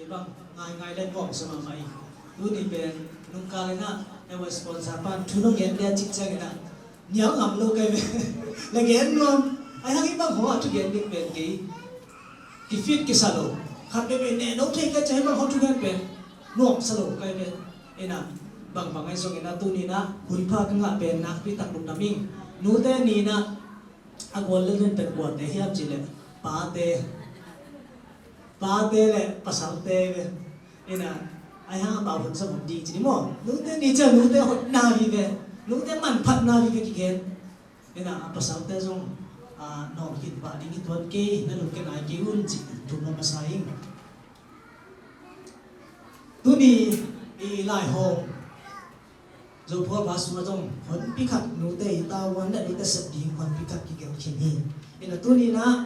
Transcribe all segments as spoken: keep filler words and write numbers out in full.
Bang ngaingai le kawm sa mahmah hi. Tuni pen nungkal in ah, ei sponsor pan thu nong gen dia cih ciangin ah, nial ngam lo kai ve. La gen nuam. Ahih hang hih bang hong a thu gen ding pen kei kifit kisa lo. Khat veve neh no thei kai ciang hih bang hong thu gen pen nuam sa lo kai ve. Ina, bangbang ahi zongin ah tuni in ah hun pha ka ngah pen nakpi tak lungdam ing. Nute ni in ah a gual lel pen kuate hiam cih leh pate, pate le pasalte ve. Ina, ahih hang amau hun sa hun ding ci ni maw. Nute ni ciang nute hotna vive, nute manphatna vive kigen. Ina, a pasalte zong a nawng khin pah ding hi tuan kei, na lungkia nai kei un ci thum lo masa ing. Tuni i laihawm Zo phual va sungah zong honpi khat nute i tavuan le nute sep ding honpi khat kigelh khin hi. Ina tuni in ah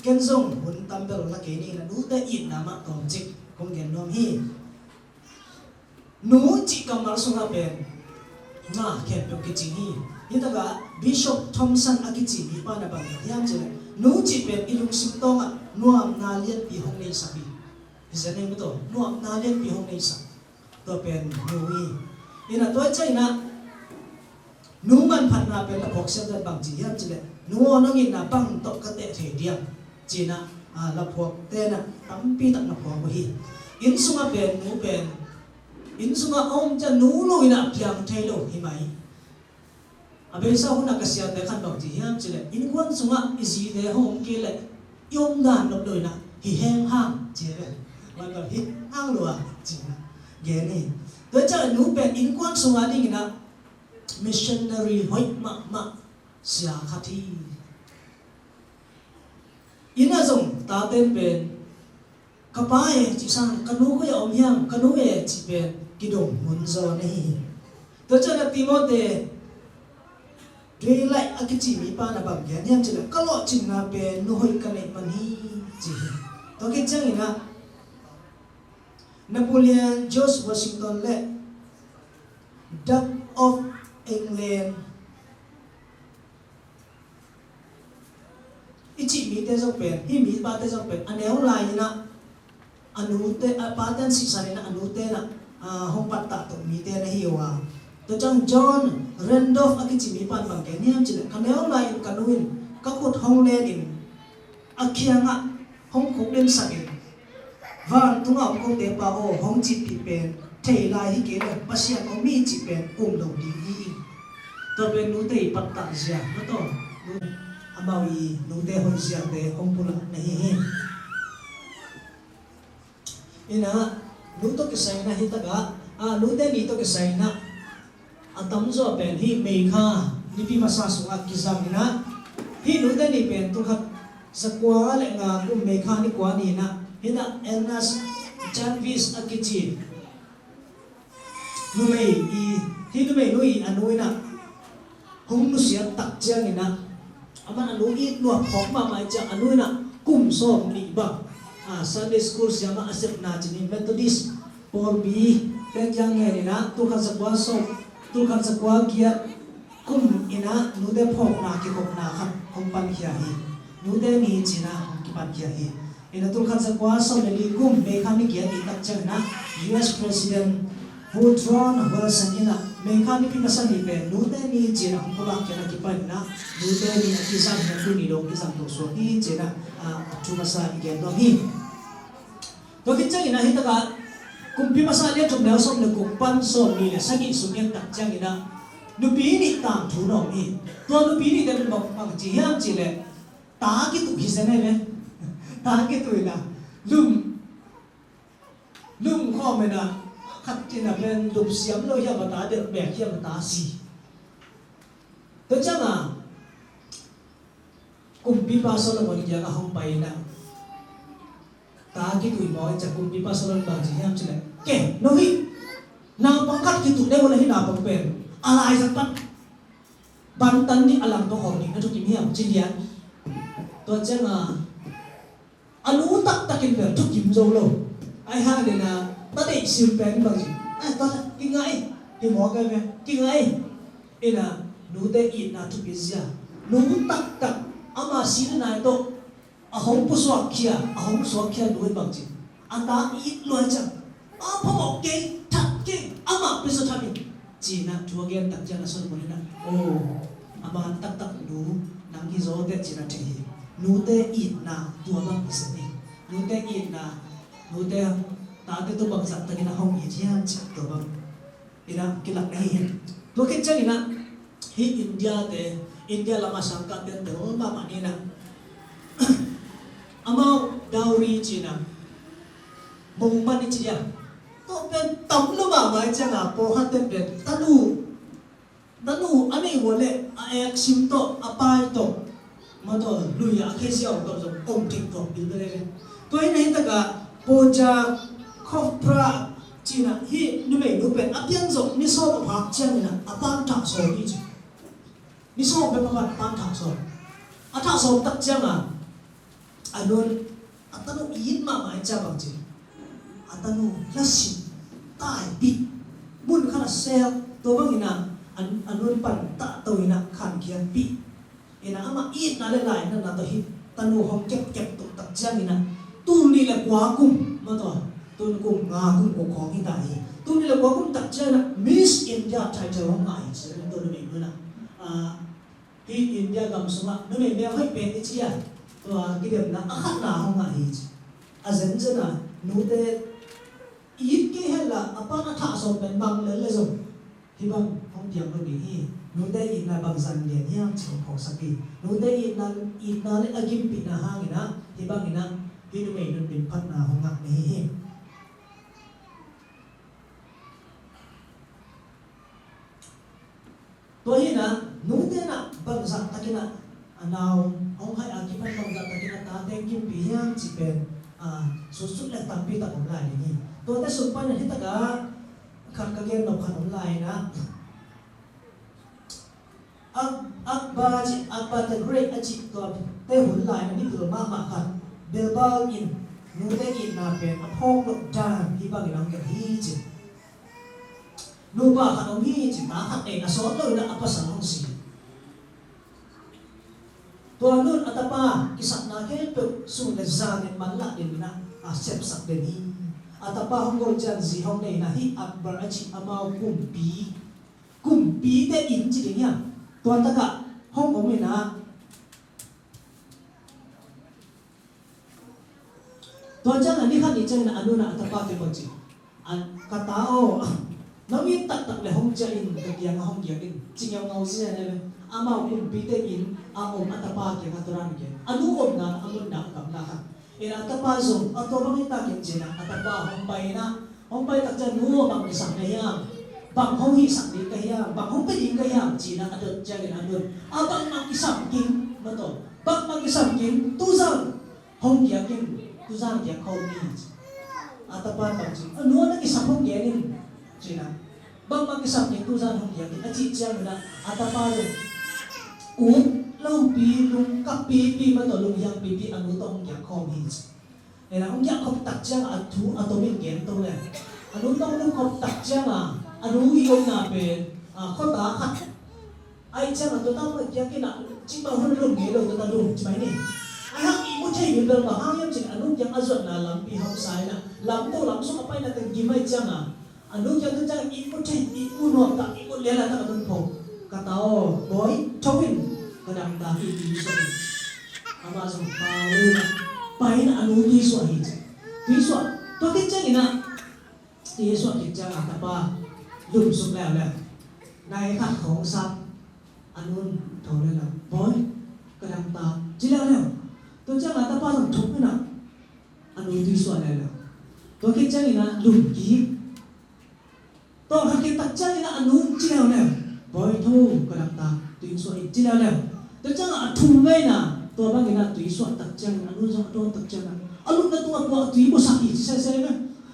ken zong hun tam bel la kei ni, ina nute itna mah tawmcik kong gen nuam hi. Nu cih kammal sungah pen na khempeuh kicing hi. Hi takah Bishop Thompson a kici mipa na bang hiam cih leh nu cih pen i lungsim tawngah nuamna lianpi hong neisak hi. Hi zen ei maw, tua nuamna lianpi hong neisak, tua pen nu hi. Ina tua ciang ina nu manphatna pen la phuak siam dan bang ci hiam cih leh nu aw nong itna bang tawh ka teh thei diam ci ina, a, la phuakte na tampi tak na phuak uh hi. Inn sungah pen nu pen inn sungah a om ciang nu lo ina piang thei lo hi mai. A beisa hun a ka siate khat bang ci hiam cih leh innkuan sungah i zite hong om kei leh i om dan nop lo ina hi heng hang ci ve. Van lo hi hang lo a ci ina gen hi. Tua ciang nu pen innkuan sungah ding ina missionary hoih mahmah sia khat hi. Ina zong tate pen ka pa e cih sang ka nu koi a om hiam, ka nu e cih pen kidong hun zaw na hi hi. Tua ciang a Timothy Dwaylight a kici mipa na bang gen hiam cih leh ka lawhcinna pen nu hoih ka neih man hi ci hi. Tua khit ciang ina Napoleon, George Washington le Duke of England i cih mite zong pen, hih mipate zong pen a neu lai ina a nute, a pate an sihsan ina a nute na, a, hong pattah tok mite na hi uh a. Tua ciang John Randolph a kici mipa in bang gen hiam cih leh ka neu lai in ka nu in ka khut hong len in a kiangah hong khukdinsak in, vantungah om kote Pa aw hong cihpih pen thei lai hi kei leh Pasian om hi cih pen um lo ding hi. Tua pen nute i pattah zia maw, tua amau i nute hoih ziate hong pulak na hi hi. Ina nu tawh kisai ina hi takah, a, nute ni tawh kisai ina a tamzaw pen hih May kha nipi masa sungah kizang ina, hih nute ni pen tul khat zakua le nga kum May kha ni kua ni ina, hih ina Ernest Jarvis a kici numei i, hih numei nu i a nu ina hong nusiat tak ciang ina, aman a nu it lua phawk mahmah i ciang a nu ina kum sawm nih bang, a, Sunday school siam a, a sepna ci ni, Methodist pawlpi pek ciang ngen ina tul khat zakua sawm, tul khat zakua giat kum ina nute phawkna kikhopna khat hong pankhia hi. Nute ni ci ina hong kipankhia hi. Ina tul khat zakua sawm le li kum May kha ni giat ni tak ciang ina U S President Woodrow Wilson ina May kha nipi masa ni pen nute ni ci ina hong pulak khia a kipan ina nute ni a kizang hi a, tuni dong kizang to suak hi ci ina, a, a thu masa i gen nuam hi. Tua khit ciang ina hi takah kumpi masa lian thum neu sawm le guk pan sawm nih le sagih sung en tak ciang ina nupi nih tangthu na om hi. Tua nupi nihte pen bang, bang ci hiam cih leh ta kituh hi zen hi ve. Ta kituh ina lum, lum khawm ina khat ina pen lum siam lo hiam a ta delh bek hiam a ta si. Tua ciang a kumpipa Solomon kiangah hong pai ina ta kituh mawk in ciah kumpipa Solomon bang ci hiam cih leh, ke, no hih naupang khat kituh deuh uh la, hih naupang pen a laizang pan bantan ding a langtuak khawm ding na thukim hiam ci lian. Tua ciangin a nu taktakin bel thukim zo lo. Ahih hang ina ta deih sim pen bang ci, ai, tua kingai, hi mawk ai ve, kingai. Ina nute itna thupi zia, nu taktak ama sihna nai tawh a hong pusuakkhia, a hong suakkhia nu in bangci A ta it lua ciang, a phamawh kei, that kei, amah pia zaw that in, ci-in ah thu a gen tak ciang a Solomon in ah, aw, a man taktak nu nang hi zaw teh ci-in ah thei hi. Nute itna tua bang hi zen hi. Nute itna, nute tate tawh bangzah takin a hong it hiam cih tua bang in ah kilak na hi hi. Tua khit ciangin ah hih India te, India lam a sangkah te tel mahmah ni in ah, amau dowry ci-in ah, mongman i ci a, tua pen tam lo mahmah i ciang a, pawlkhat te pen tanu, tanu a neih uh leh a eksim tawh, a pai tawh, mah tawh, lui a khe ziau tawh zong om thei tuak bil bel e. Tua hi na, hi takah Poja Khopra ci-in ah hih numeinu pen a pian zawh ni sawm a phak ciangin ah a pan thah sawm hi ci. Ni sawm bek a pan, a pan thah sawm. A thah sawm tak ciang a, a nun, a tanu it mahmah i ciang bang ci, a tanu lasim taipih, mun khat a sel, tua bangin ah a, a nun pan tah to in ah khankhiatpih. In ah amah itna le lainatna tawh hih tanu hong kepkep tuk tak ciangin ah, tul nih le kua kum, mah tawh, tun kum nga kum kua khawng hi ta hi. Tul nih le kua kum tak ciangin ah Miss India title hong ngah hi ci, tua numei nu in ah. Ah, hih India gam sungah numei mel hoih pen i ci a, tua kidemna a khatna hong ngah hi ci. A zenzen a, nute it kei hen la, a pan a thah sawm pen bang lel le zong, hih bang hong piang lo ding hi. Nute itna bangzah in lian hiam cih hong phawksak hi. Nute itna, itna le a gimpihna hangin ah, hih bangin ah hih numei nun minphatna hong ngah na hi hi. Tua hi in ah, nute in ah bangzah takin ah a nau hong haih a kipan bangzah takin a tate hong gimpih hiam cih pen, ah, sutsut le tampi tak om lai ding hi. Tuate sung panin ah hi takah khat ka gen nop khat om lai in ah, Ak-, Akbar ci, Akbar the Great a cih tuate hun lai in ah mipil mahmah khat, Birbal in nute itna pen a phawk loh dan hih bangin hong gen hi ci. Nupa khat om hi ci, ta khat nei a sawt lo in ah a pasal hong si. Tua nun a tapa kisapna khempeuh sun le zan in manlah den in ah, a sepsak den hi. A tapa hong go ciang zi hong nei in ah, hih Akbar a cih amau kumpi, kumpite inn ci ding hiam, tua takah hong om in ah, tua ciang a ni khat ni ciangin a nu in a tapa kiang bang ci, a, ka ta aw, nong it taktak le hong ciah in, ka kiang a hong giak in, ci ngeungau sia ne ve. Amau kumpite inn a om a tapa kiang a tua dan gen. A nu omna a mun dah a gamla khat. Ina a tapa zong a tua bang hi ta keng ci-in a, a tapa hong pai in a, hong pai tak ciang nu aw bang kisam ka hiam, bang hong hihsak ding ka hiam, bang hong pia ding ka hiam ci-in a, a dot ciangin a nu in a bangmah kisam keng, mataw, bangmah kisam keng, tuzan hong giak in, tuzan giak khawm ni ci. A tapa bang ci, a nu aw na kisam hong gen in ci-in a, bangmah kisam keng, tuzan hong giak in a cih ciangin a, a tapa zong ut lopi, lungkap pipi, mataw, lunghiang pipi a nu tawh hong giak khawm hi ci. Ina hong giak khop tak ciang a thu a tom in gen to le. A nu tawh lungkhop tak ciang a, a nu i omna pen, a, khuata khat. Ai ciang a tua tawh giak in a, cih bang hun lum ngei lo, tua ta lum ci mai ni. Ai hang i mu thei in bel bang hang hiam cin a nu kiang a zuatna lampi hausa in a, lam to lam sung a paina teng gim ai ciang a, a nu kiang tua ciang i mu thei, i mu nuam tak, i mu lian a tak a nun pho. Ka ta aw, bawi, tho in, ka dam ta hi, tui suah hi. Amah zong pa lo in a, pai in a nu tui suah hi ci. Tui suah, tua khit ciangin a, tui suah khit ciang a tapa lum suk leuleu. Nai khat khawng sap, a nu in tho leuleu. Bawi, ka dam ta, ci leuleu. Tua ciang a tapa zong thuk in a, a nu tui suah leuleu. Tua khit ciangin a lum kik. Tawh kha khit tak ciangin a, a nu in ci leuleu. Bawi tho, ka dam ta, tui suah in ci leuleu. Tua ciang a, a thum vei in a, tua bangin a tui suah tak ciangin a nu zong a dawn tak ciangin a, a lupna tungah tua a tui musak hi ci sese ve.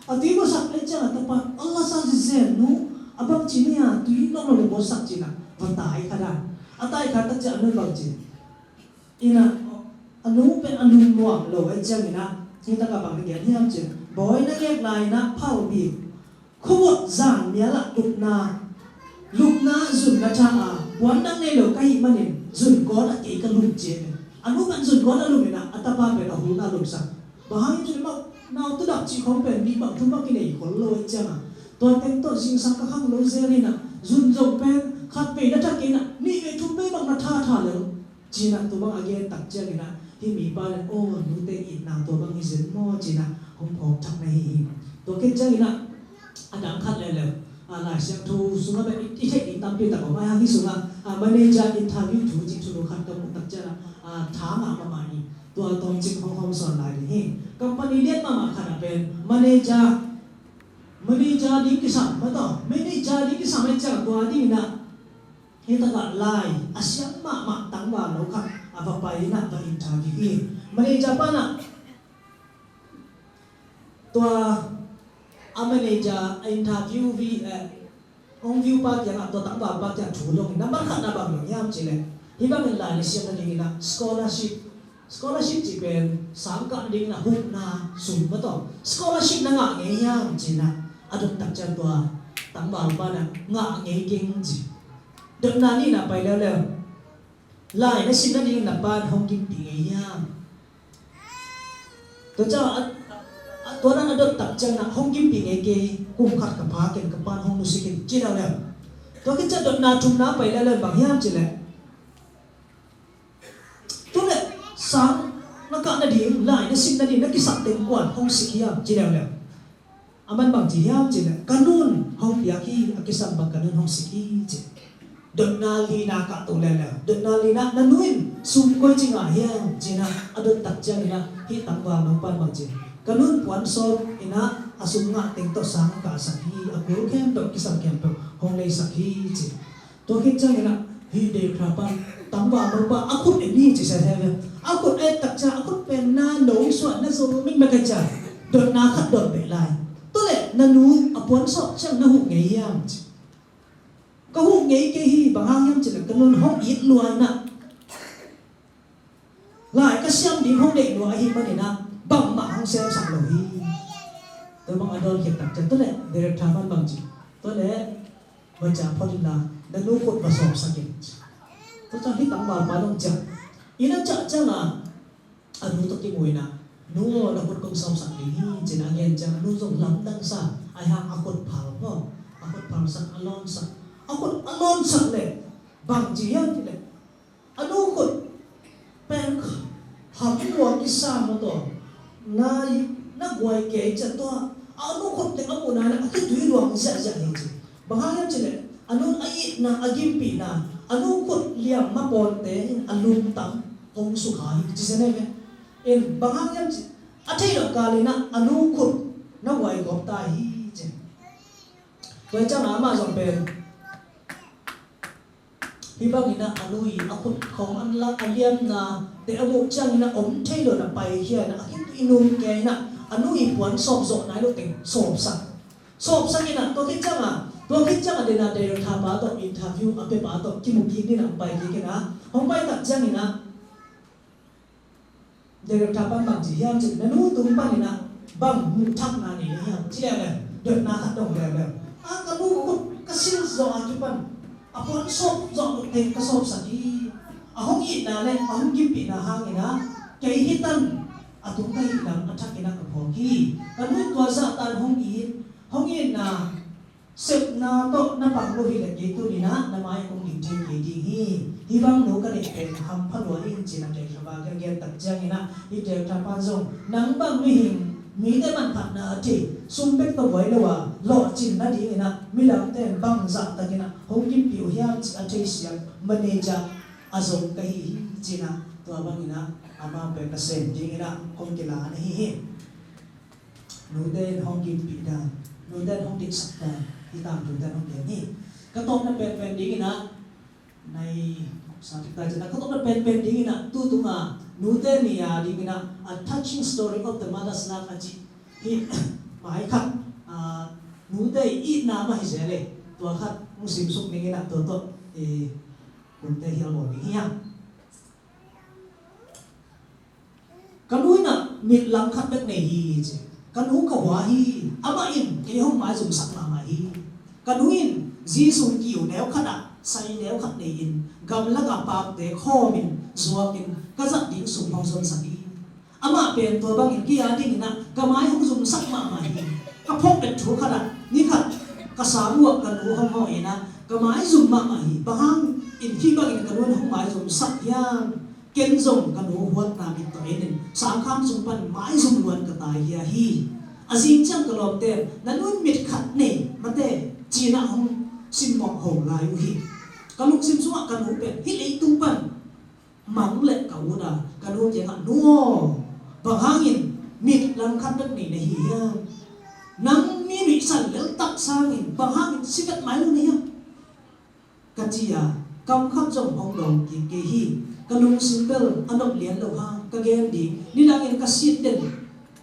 A tui musak le ciang a tapa, Allah sa zizen nu, a bang ci ni a, tui nong lo musak ci-in a, va tai kha dan. A tai kha tak ciang a nu in bang ci. Ina, a nu pen a lungnuam lo ai ciangin a, hi tak a bang na gen hiam cin. Bawi na ngek lai in a phal bik. Khuavot zan mial ah lupna, lupna zun na tha a, puan dang nei lo ka hih manin, zun gawt ah kei ka lum ci. A nu pen zun gawt ah lum in a, a tapa pen a hulna lumsak. Bang hang hiam cih leh amau nau tu dak cih khawng pen mi bang thum bang kinei khol lo ahih ciangin, tua teng tawh zingsang ka khang lo zel in ah, zun zong pen khat vei na tha kei in ah, nih vei thum vei bang na tha tha lo. Ci-in ah tua bang a gen tak ciangin ah, hih mipa in ah, "Aw, nute itna tua bang hi zen maw?" ci-in ah hong phawk thak na hi hi. Tua khit ciangin ah, a dang khat leuleu, a, Lai Siangtho sungah pen i, i theih ding tampi tak om a, hih sungah, a, manager interview thu cih thulu khat ka muh tak ciangin ah, a, tha ngah mahmah hi. Tua tawmcik hong hawmsawn lai ding hi. Company lian mahmah khat ah pen manager, manager ding kisam, mah tawh, manager ding kisam ahih ciang tua dingin ah, hih takah lai a siam mahmah tangval lo khat a va pai in ah va interview hi. Manager pa in ah, tua a manager a interview vi, eh, hong view pa kiangah, tua tangval pa kiangah thu dong in, number khatna bang dong hiam cih leh, hih bangin lai na siam nadingin ah scholarship, scholarship cih pen sang kah nadingin ah hupna sum, mah tawh, scholarship na ngah ngei hiam ci-in ah a dot tak ciang tua tangval pa in ah ngah ngei keng ci. Dotna nihna pai leuleu. Lai na sim nadingin na pa'n hong kimpih ngei hiam? Tua ciang a, a, tua dan a dot tak ciangin ah hong kimpih ngei kei, kum khat ka pha ken, ka pa'n hong nusia ken, ci leuleu. Tua khit ciang dotna thumna pai leuleu, bang hiam cih leh, tu leh sang na kah nading, lai na sim nading na kisap teng kua'n hong sik hiam, ci leuleu. Aman bang ci hiam cih leh, ka nu'n hong piak hi, a kisam bang ka nu'n hong sik hi ci. Dotna lina kah to leuleu. Dotna lina, na nu in sum koi ci ngah hiam ci-in ah a dot tak ciangin ah, hih tangval no pa'n bang ci, ka nu'n puan sawp in ah a sum ngah teng tawh sang kah sak hi, a kul khempeuh, kisam khempeuh hong leisak hi ci. Tua khit ciangin ah hih director pa'n tangval no pa a khut en hi ci sese ve. A khut et tak ciang a khut pen na no suah, na zo mekmek a ciang, dotna khat dot beh lai. Tua leh na nu a puan sawp ciang na huh ngei hiam ci. Ka huh ngei kei hi, bang hang hiam cih leh ka nu'n hong it lua in ah, lai ka siam ding hong deih lua ahih manin ah bangmah hong semsak lo hi. Tua bang a dawn khit tak ciang, tua leh director pa'n bang ci, tua leh va ciah phot inla, na nu khut va sawpsak in. Tua ciang hih tangval pa zong ciah in, a ciah ciangin a nu tawh kimu in ah, "Nu aw, na khut kong sawpsak ding hi," ci-in a gen ciang, a nu zong lamdang sa, ahih hang a khut phal maw, a khut phalsak, a lawnsak, a khut a lawnsak leh bang ci hiam cih leh, a nu khut pen ham lua kisa maw, tua na, na guai kei ciang tua, a nu khut teng a muh nai leh a khitui luang ziahziah hi ci. Bang hang hiam cih leh a nu'n a itna, a gimpihna, a nu khut liam mapawngte in a lungtang hong sukha hi ci zen e ve. In bang hang hiam cih, a theih loh kal in ah a nu khut na guai gawp ta hi ci. Tua ciang amah zong pen hih bangin ah a nu i a khut khawng a la, a liamna te a muh ciangin ah om thei lo in ah paikhia in ah, a khitui num kei in ah a nu i puan sawp zawh nai lo teng sawpsak. Sawpsak in ah, tua khit ciangin, tua khit ciangin a dena director pa tawh interview a pia pa tawh kimu kik ding in ah pai kik in ah, hong pai tak ciangin ah, director pa'n bang ci hiam cih leh, na nu tung panin ah bang muh thakna nei na hiam ci leuleu, dotna khat dong leuleu. A, ka nu khut ka sil zawh a kipan a puan sawp zawh loh teng ka sawpsak hi. A hong itna leh a hong gimpihna hangin ah kei hi tan, a tung ka hih lam a thak in ah ka phawk hi. Ka nu tua zah tan hong it, hong itna sepna tawh na pang lo hi leh kei tuni-in ah na mai-ah kong ding thei kei ding hi. Hih bang nu ka neih pen hampha lua ing ci-in a director pa kiang gen tak ciangin ah, hih director pa zong, nang bang mihing, mite manphatna a thei, sum bek tawh buai lo a, lawhcin nadingin ah midangte in bangzah takin ah hong gimpih uh hiam cih a theisiam manager a zong ka hi hi ci-in ah, tua bangin ah amah pen ka sem dingin ah hong kila na hi hi. Nute in hong gimpih dan, nute in hong deihsak dan, hih tangthu ten hong gen hi. Ka tawpna penpen dingin ah, nai sa kik ta cih leh, ka tawpna penpen dingin ah, tu tung a nute ni a dingin ah, a touching story of the mother's love a cih hih mai khat, a, nute itna mah hi zel e, tua khat hong simsuk dingin ah, tua tawh i nute hial bawl ding hi hang. Ka nu in ah mit lang khat bek nei hi ci. Ka nu ka hua hi. Amah in kei hong maizumsak mahmah hi. Ka nu in Jesu kiu neu khat ah sai neu khat nei-in, gamlak ah pakte khawmin zuakin ka zat ding sum hong zonsak hi. Amah pen tua bangin kei a dingin ah ka mai hong zumsak mahmah hi. Ka phawk bet thu khat ah ni khat ka sang uh ah ka nu hong hawh in ah ka mai zum mahmah hi. Bang hangin hih bangin ka nu in hong mai zumsak hiam? Ken zong ka nu huatna mit tawh en in sangkham sung pan mai zum luan ka tai hi a hi. A zing ciang ka lawmte, na nu in mit khat nei mate, ci-in ah hong simmawh ho lai uh hi. Ka lungsim sungah ka nu pen hih leitung pan mang le ka ut a, ka nu kiangah, "Nu aw, bang hangin mit langkhat bek nei na hi hiam? Nang mi nuihsan leltak sangin bang hangin si vet mai lo na hiam?" ka ci a, kam khat zong hong dawng kik kei hi. Ka lungsim bel a nop lian lo hang ka gen ding nidangin ka sit den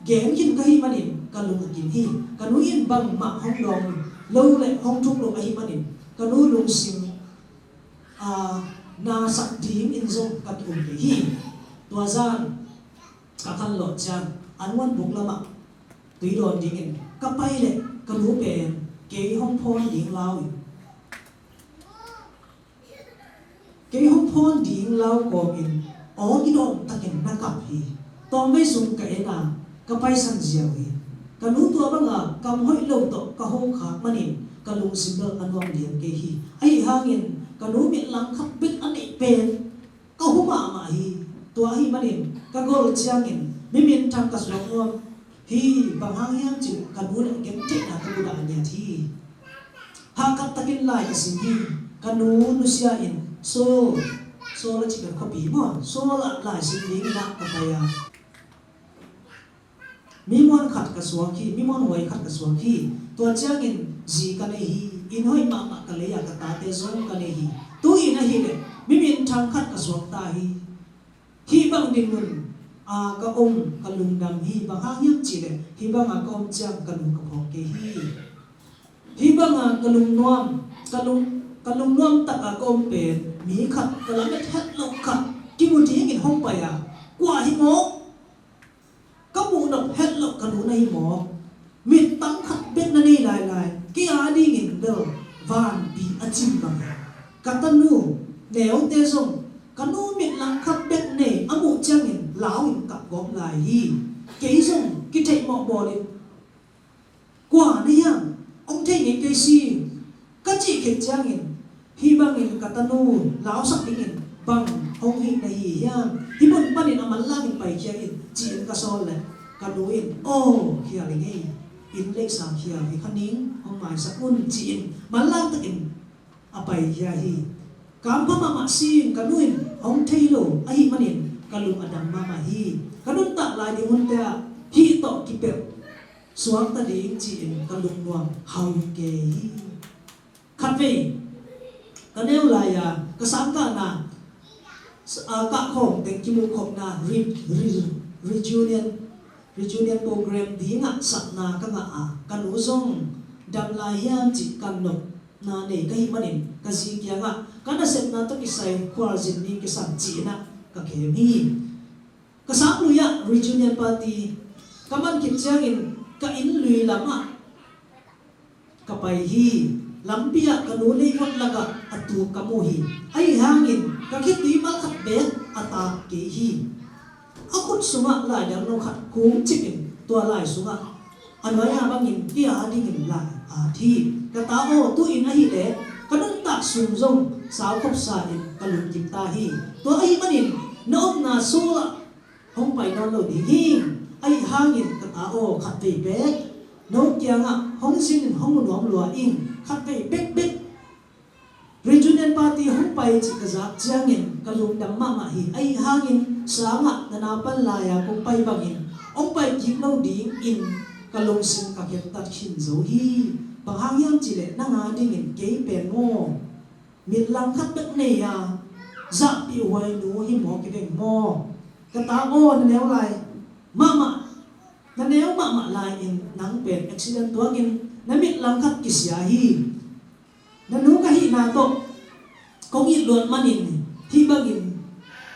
gen khin ka hih manin ka lung a kim hi. Ka nu in bangmah hong dawng lo le hong thuk lo ahih manin ka nu lungsim a, na sak dingin zong ka ki-um kei hi. Tua zan ka khanlawh ciang an huan buk lamah tui dawn dingin ka pai leh ka nu pen kei hong phawn ding lau in, kei hong phawn ding lau kawmin aw kidawm takin na kap hi. Tawmvei sung ka en a, ka paisan ziau hi. Ka nu tua banga kam hoih lo tawh ka ho khak manin ka lungsim bel a nuam lian kei hi. Ahi hangin ka nu mit langkhat bek a neih pen ka hu mahmah hi. Tua ahih manin ka gol ciangin mi minthang ka suak nuam hi. Bang hang hiam cih leh ka nu le gentheihna ka bulah a ngiat hi. Hahkap takin lai ka sim hi. Ka nu nusia in Seoul, Seoul a cih pen khuapi maw, Seoul ah lai sim dingin ah ka pai a, mi muan khat ka suak hi, mi muanhuai khat ka suak hi. Tua ciangin zi ka nei hi. Inn hoih mahmah ka lei a, ka tate zong ka nei hi. Tu-in ahih leh mi minthang khat ka suak ta hi. Hih bang dinmun a ka om ka lungdam hi. Bang hang hiam cih leh hih banga ka om ciang ka nu ka phawk kei hi. Hih banga ka lungnuam, ka lung, ka lungnuam taka ka om pen mi khat ka lamet het loh khat kimu dingin hong pai a, kua hi maw? Ka muh nop het loh ka nu na hi maw? Mittang khat bek na nei lailai. Kei a dingin bel vanpi a cim bang hi. Ka tanu neute zong ka nu mit langkhat bek nei a muh ciangin lau in kap gawp lai hi. Kei zong kitheih mawh bawl in, "Kua na hiam? Hong thei ngei kei si," ka cih khit ciangin, "Hih bangin ka tanu lausak dingin bang hong hih na hi hiam? Hih mun panin a manlangin paikhia in," ci-in ka sawl leh ka nu in, "Aw, khial i ngei, inn leihsa khial hi kha ning, hong maisak un," ci-in manlang takin a paikhia hi. Kampha mahmah si-in ka nu in hong thei lo ahih manin ka lung a dam mahmah hi. Ka nuntak lai ding hunte ah hih tawh kipelh suakta ding ci-in ka lungnuam hau kei hi. Khatvei ka neu lai-a ka sangkahna, a, kahkhawm teng kimuhkhopna re, re, reunion, reunion program dingah sakna ka ngah a, ka nu zong dam lai hiam cih ka nopna nei ka hih manin ka zi kiangah ka nasepna tawh kisai khualzin ni kisam ci-in ah ka khem hi. Ka sang lui ah reunion party ka man khit ciangin ka inn lui lamah ka pai hi. Lampi ah ka nu leivot lakah a tuk ka mu hi. Ahi hangin ka khitui mal khat beek a tak kei hi. A khut sungah laidang no khat khum cip in tua lai sungah a nuai-a bangin kei a dingin lai a at hi. Ka ta aw, tu-in ahih leh ka nuntak sung zong saukhop sa in ka lungkim ta hi. Tua ahih manin na omna Seoul ah hong pai nawn lo ding hi. Ahi hangin ka ta aw, khatvei bek no kiangah hong zin in hong mu nuam lua ing. Khatvei bekbek reunion party hong pai cih ka zak ciangin ka lungdam mahmah hi. Ahi hangin sangah na naupan lai-a kong pai bangin hong pai kik lo dingin ka lungsim ka khentat khin zo hi. Bang hang hiam cih leh nang a dingin kei pen maw, mit langkhat bek nei a, zahpih huai nu hi maw, kiveng maw? Ka ta aw, na neu lai mahmah, na neu mahmah lai-in nang pen accident tuakin na mit langkhat kisia hi. Na nu ka hihna tawh kong it luat manin, hih bangin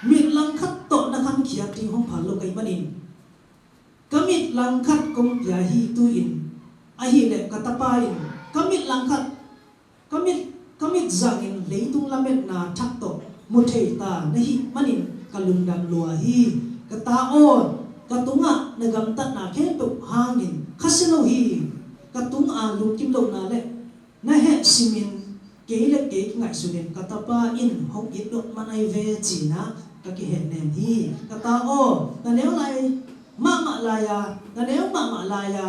mit langkhat tawh na khankhiat ding hong phal lo ka hih manin ka mit langkhat kong pia hi. Tu-in ahih leh ka tapa in ka mit langkhat, ka mit, ka mit zangin leitung lametna thak tawh mu thei ta na hih manin ka lungdam lua hi. Ka ta aw, Ka tungah na gamtatna khempeuh hangin khasia lo hi. Ka tungah lungkim lohna le na heh simin kei le kei kingaihsunin ka tapa in hong it nop manai ve ci-in ah ka kihehnem hi. Ka ta aw, na neu lai mahmah lai-a, na neu mahmah lai-a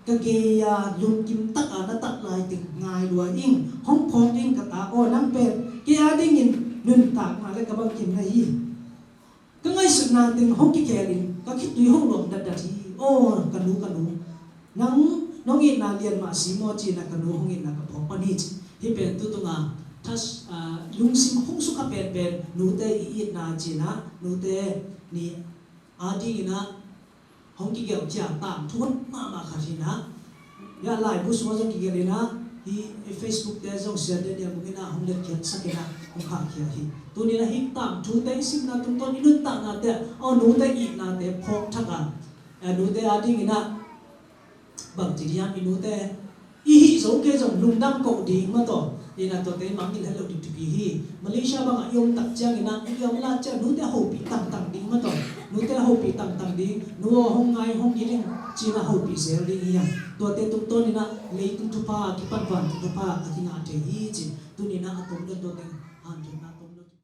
ka gei-a lungkim taka na tat lai teng ngai lua ing, hong phawk ing ka ta aw, nang pen kei adingin nuntakna le ka bangkim na hi. Ka ngaihsutna teng hong kikhel in ka khitui hong luang datdat hi. Aw ka nu, ka nu, nang nong itna lian mah si maw ci-in ah ka nu hong itna ka phawk pan hi ci. Hih pen tu tunga thas, ah, lungsim hong sukha penpen nute i itna ci-in ah nute ni adingin ah hong kigelh khia tangthu mahmah khat hi-in ah. Hih laibu sungah zong kigelh in ah, hih Facebook te zong Sia Daniel Mung in ah hong letkhiatsak in ah hong khahkhia hi. Tuni-in ah hih tangthute i simna tungtawn i nuntaknate, aw nute itnate phawk thak a, eh, nute adingin ah bangci ding hiam, i nute i hih zo kei zong lungdam koh ding mah tawh, in ah tuate i mangngilh het loh ding thupi hi. Malaysia bangah i om tak ciangin ah, i om lak ciang nute hopih tangtang ding mah tawh, nute hopih tangtang ding, nu aw hong ngai hong it ing ci-in ah hopih zel ding hi hang. Tuate tungtawnin ah leitung thupha a kipan vantung thupha a kingah thei hi ci. Tuni-in ah a tom dot tuate